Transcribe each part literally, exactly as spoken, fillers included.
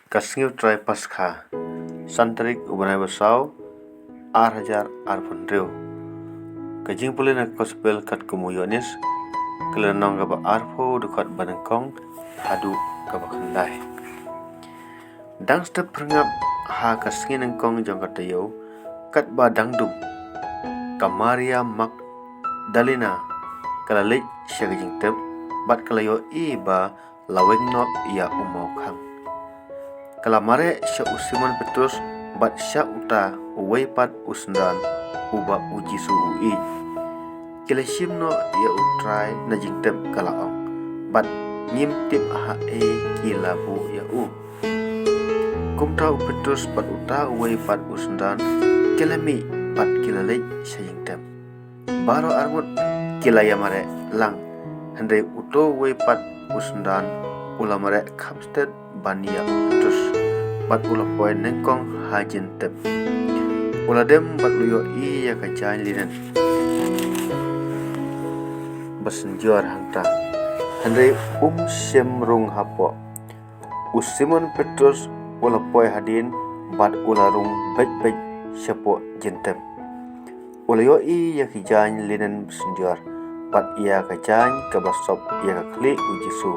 Ka sngi U Trai Paskha, san tarik u bnai ba saw, ar hajar arphew hynriew. Ka jingpule na ka Gospel katkum u Ïoannis, ka lynnong kaba arphew, dkhot ba nyngkong haduh kaba khyndai. Dang step phyrngap ha ka sngi nyngkong jong ka taïew, katba dang dum, ka Maria Magdalena ka la leit sha ka jingtep, bad ka la ïohi ba la weng noh ïa u mawkhang. Ka la mareh sha u Simon Petrus bad sha uta uwei pat u synran uba u Jisu u ïeit. Ki la shim noh ïa U Trai na jingtep, ka la ong, bad ngim tip haei ki la buh ïa u. Kumta u Petrus bad uta uwei pat u synran ki la mih bad ki la leit sha jingtep. Baroh arngut ki la ïa mareh lang, hynrei uta uwei pat u synran u la mareh kham stet ban ïa u Petrus, bad u la poi nyngkong ha jingtep. U la dem bad u la ïohi ïa ka jaiñ linen ba synjor hangta, hynrei um shym rung hapoh. U Simon Petrus u la poi hadien bad u la rung beit beit shapoh jingtep. U la ïohi ïa ki jaiñ linen ba synjor, bad ïa ka jaiñ kaba sop ïa ka khlieh u Jisu.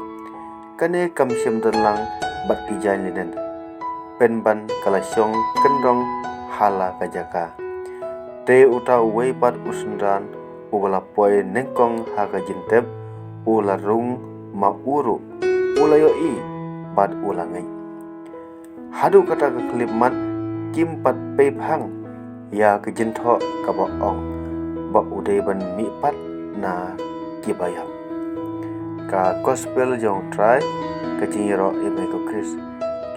Kane kam shym don lang bad ki jaiñ linen, pynban ka la shong kynrong ha la ka jaka. Te uta uwei pat u synran uba la poi nyngkong ha ka jingtep, u la rung ma u ruh, u la ïohi bad u la ngeit. Haduh kata ka khyllipmat kim pat pei phang ïa ka jingthoh kaba ong ba u dei ban mihpat na kiba ïap. Ka Gospel jong U Trai. Ka jingïaroh ïa me ko Khrist.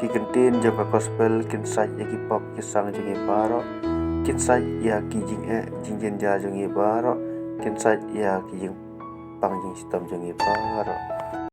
Ki kyntien jong ka Gospel kin sait ïa ki pop ki sang jong ngi baroh, kin sait ïa ki jingeh jingjynjar jong ngi baroh, kin sait ïa ki jingpang jingshitom jong ngi baroh.